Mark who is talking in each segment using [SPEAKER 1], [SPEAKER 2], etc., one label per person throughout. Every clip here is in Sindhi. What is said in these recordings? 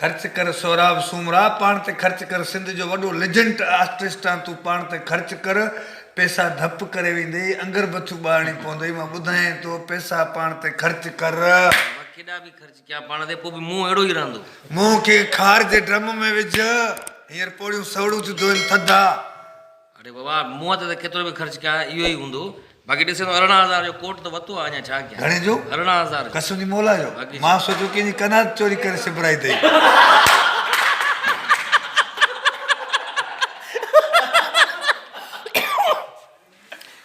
[SPEAKER 1] خرچ ڪر سهراب سومرا پاڻ تي خرچ ڪر سنڌ جو وڏو ليجنٽ آرٽسٽ آن تون پاڻ تي خرچ ڪر پيسا ڌپ ڪري ويندئي انگر بٿيون ٻارڻي پوندئي مان ٻڌايان ٿو پيسا پاڻ تي خرچ ڪر.
[SPEAKER 2] بابا ڪيڏا به خرچ ڪيان پاڻ تي پوء به منهن اهڙو ئي رهندو.
[SPEAKER 1] منهن کي کار جي ڊرم ۾ وجهه هينئر پوڙهيون سوڙون ٿيون ڌوئن ٿڌا.
[SPEAKER 2] اڙي بابا منهن تي ته ڪيترو به خرچ ڪيان اهو ئي هوندو باقي ڏسين ٿو 18 هزار جو ڪوٽ ته وتو آ اڃا ڇا ڪيان.
[SPEAKER 1] گهڻي جو؟
[SPEAKER 2] 18 هزار جو.
[SPEAKER 1] قسم جي مولا جو.
[SPEAKER 2] باقي
[SPEAKER 1] مان سوچيو ڪنهن جي قناعت چوري ڪري سبرائي اٿئي.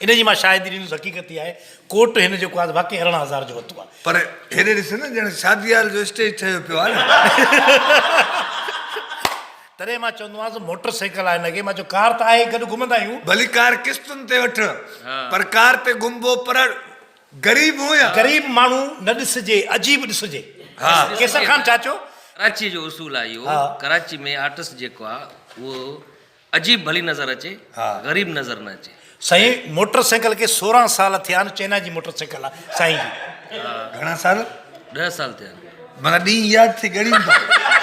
[SPEAKER 3] ان جي مان شاهدي ڏيندس حقيقت اها آهي ڪوٽ هن جيڪو آهي واقعي 18 هزار جو وتو آهي.
[SPEAKER 1] پر هيڏي ڏس نه ڄڻ شادي هال جو اسٽيج ٺهيو پيو آهي نه.
[SPEAKER 3] تڏهن مان چوندو آهيان موٽر سائيڪل آهي هن کي مان چيو ڪار ته آهي گڏ گهمندا آهيون.
[SPEAKER 1] ڀلي ڪار قسطن تي وٺ پر ڪار تي گهمبو پر غريب هون يا.
[SPEAKER 3] غريب ماڻهو نه ڏسجي عجيب ڏسجي. قيصر خان ڇا چيو.
[SPEAKER 2] ڪراچي جو اصول آهي اهو ڪراچي ۾ آرٽسٽ جيڪو آهي اهو عجيب ڀلي نظر اچي غريب نظر نه اچي.
[SPEAKER 3] سائين موٽر سائيڪل کي 16 سال ٿيا آهن چئنا جي موٽر سائيڪل آهي سائين جي.
[SPEAKER 1] گهڻا سال؟
[SPEAKER 2] 10 سال ٿيا آهن.
[SPEAKER 1] معنيٰ ڏينهن ياد ٿي ڳڻين ٿو.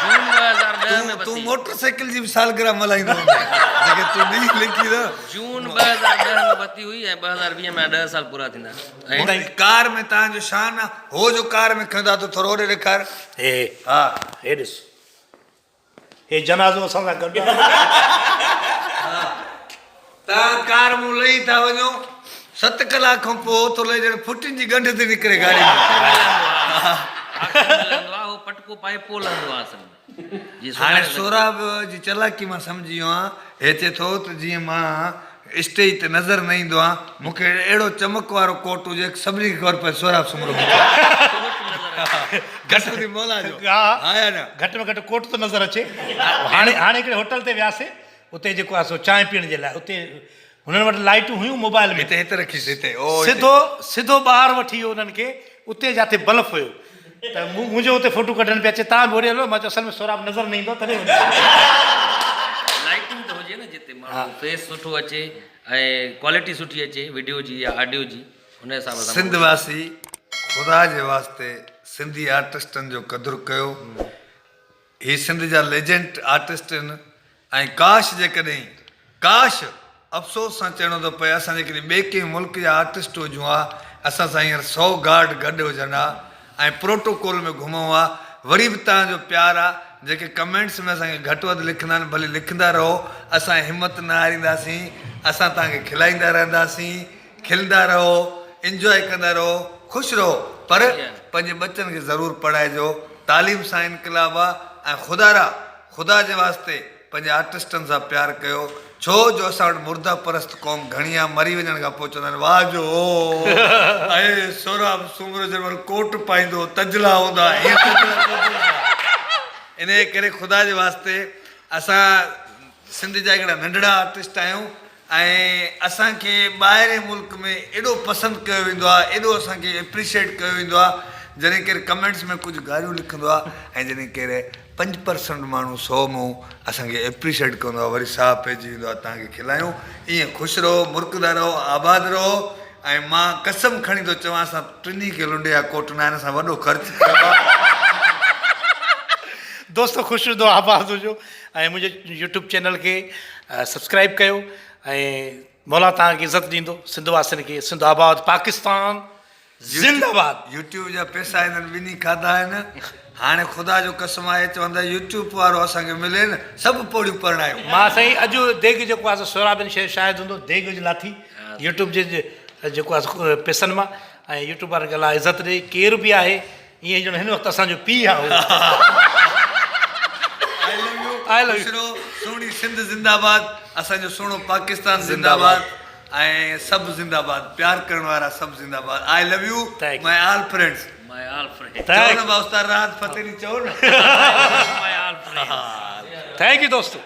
[SPEAKER 2] جون 2010 ۾
[SPEAKER 1] تون
[SPEAKER 2] وتي.
[SPEAKER 1] موٽر سائيڪل جي به سالگرهه ملهائيندو هوندين جيڪي تون ڏينهن لکي ٿو.
[SPEAKER 2] جون 2010 ۾ وتي هئي ۽ 2020 ۾ 10 سال پورا ٿيندا ۽.
[SPEAKER 1] ڪار ۾ تان جو شان آ هو جو ڪار ۾ کيندا ٿو ٿورو هوڏي ڏيکار.
[SPEAKER 3] هي
[SPEAKER 1] ها
[SPEAKER 3] هي ڏس. هي جنازو اسان سان گڏ آهي.
[SPEAKER 1] تان ڪار مون لهي ٿا وڃو ست ڪلاڪ کان پوء ٿو لهي ڄڻ ڦٽين جي ڳنڍ ٿي نڪري گاڏي ۾. هاڻي سهراب جي چالاڪي مان سمجهي ويو آهيان هي چئي ٿو ته جيئن مان اسٽيج تي نظر نه ايندو آهيان مون کي اهڙو چمڪ وارو ڪوٽ هجي سڀني کي خبر پئي سهراب سومرو بيٺو آهي. گهٽ ٿي مولا جو ها يا نه.
[SPEAKER 3] گهٽ ۾ گهٽ ڪوٽ ته نظر اچي. هاڻي هاڻي هڪڙي هوٽل تي وياسي اتي جيڪو آهي سو چانهه پيئڻ جي لاء اتي هنن وٽ لائيٽون هيون موبائل ۾.
[SPEAKER 1] هتي هتي رکيس هتي او هتي.
[SPEAKER 3] سڌو سڌو ٻاهر وٺي ويو انهن کي اتي جاٿي بلف هيو ته مون منهنجو اتي فوٽو ڪڍن پيا چي تان به هوڏي هلو مان چيو اصل ۾ سهراب نظر نه ايندو تڏهن.
[SPEAKER 2] لائيٽنگ ته هجي نه جتي ماڻهو فيس سٺو اچي ۽ ڪوالٽي سٺي اچي وڊيو جي يا آڊيو جي ان حساب سان
[SPEAKER 1] سنڌ واسي خدا جي واسطي سنڌي آرٽسٽن جو قدر ڪيو هي سنڌ جا ليجنڊ آرٽسٽ آهن ۽ ڪاش جيڪڏهن ڪاش افسوس سان چئڻو ٿو پئي اسان جيڪڏهن ٻئي ڪنهن ملڪ جا آرٽسٽ هجون ها اسان سان هينئر سو گارڊ گڏ هجن ها ۽ پروٽوڪول ۾ گهمون ها وري به توهان جو پيار آ جيڪي ڪمينٽس ۾ اسان کي گهٽ وڌ لکندا آهن ڀلي لکندا رهو اسان همت نه هارينداسين اسان توهان کي کلائيندا رهنداسين کلندا رهو انجواء ڪندا رهو خوش رهو پر پنهنجي ٻچن کي ضرور پڙهائجو تعليم سان انقلاب آ ۽ خدارا خدا جي واسطي پنهنجي آرٽسٽن سان پيار ڪيو ڇو جو اسان وٽ مرده پرست قوم گهڻي آ مري وڃڻ کان پوء چوندا آهن واه جو هو اهي سهراب سومرو جنهن مهل ڪوٽ پائيندو هو تجلا هوندا هئا هينئر تجلا ڪونه هوندا انهي ڪري خدا جي واسطي اسان سنڌ جا هڪڙا ننڍڙا آرٽسٽ آهيون ۽ اسان کي ٻاهرين ملڪ ۾ ايڏو پسند ڪيو ويندو آهي ايڏو اسان کي اپريشيٽ ڪيو ويندو آهي جڏهن ڪير ڪمينٽس ۾ ڪجهه گاريون لکندو آهي ۽ جڏهن ڪير 5% ماڻهو سو مون اسان کي اپريشيٽ ڪندو آهي وري ساهه پئجي ويندو آهي توهان کي کلايون ائين خوش رهو مرڪندا رهو آباد رهو ۽ مان قسم کڻي ٿو چوان اسان ٽنهي کي لنڊي جا ڪوٽ ناهن اسان وڏو خرچ ڪيو آهي.
[SPEAKER 3] دوستو خوش هجو آباد هجو ۽ منهنجي يوٽيوب چينل کي سبسڪرائب ڪيو ۽ مولا توهان کي عزت ڏيندو سنڌ واسين کي سنڌ آباد پاڪستان زنده باد.
[SPEAKER 1] يوٽيوب جا پيسا هنن ٻنهي کاڌا آهن هاڻي خدا جو قسم آهي چوندا يوٽيوب وارو اسان کي ملي نه سڀ پوڙيون پرڻايون.
[SPEAKER 3] مان سائين اڄ ديڳ جيڪو آهي سو سهراب شيخ شاهد هوندو ديڳ اڄ لاٿي يوٽيوب جي جيڪو آهي سو پيسن مان ۽ يوٽيوب وارن کي الله عزت ڏي ڪير به آهي ائين ڄڻ هن وقت اسان جو پيء آ هو.
[SPEAKER 1] آئي لو يو خوش رهو سهڻي سنڌ زنده باد اسان جو سهڻو پاڪستان زنده باد ۽ سڀ زنده باد پيار ڪرڻ وارا سڀ زنده باد I love you my all friends چئو نه ڀاء استاد راحت فتح علي چئو نه
[SPEAKER 2] my all friends
[SPEAKER 3] thank you دوستو.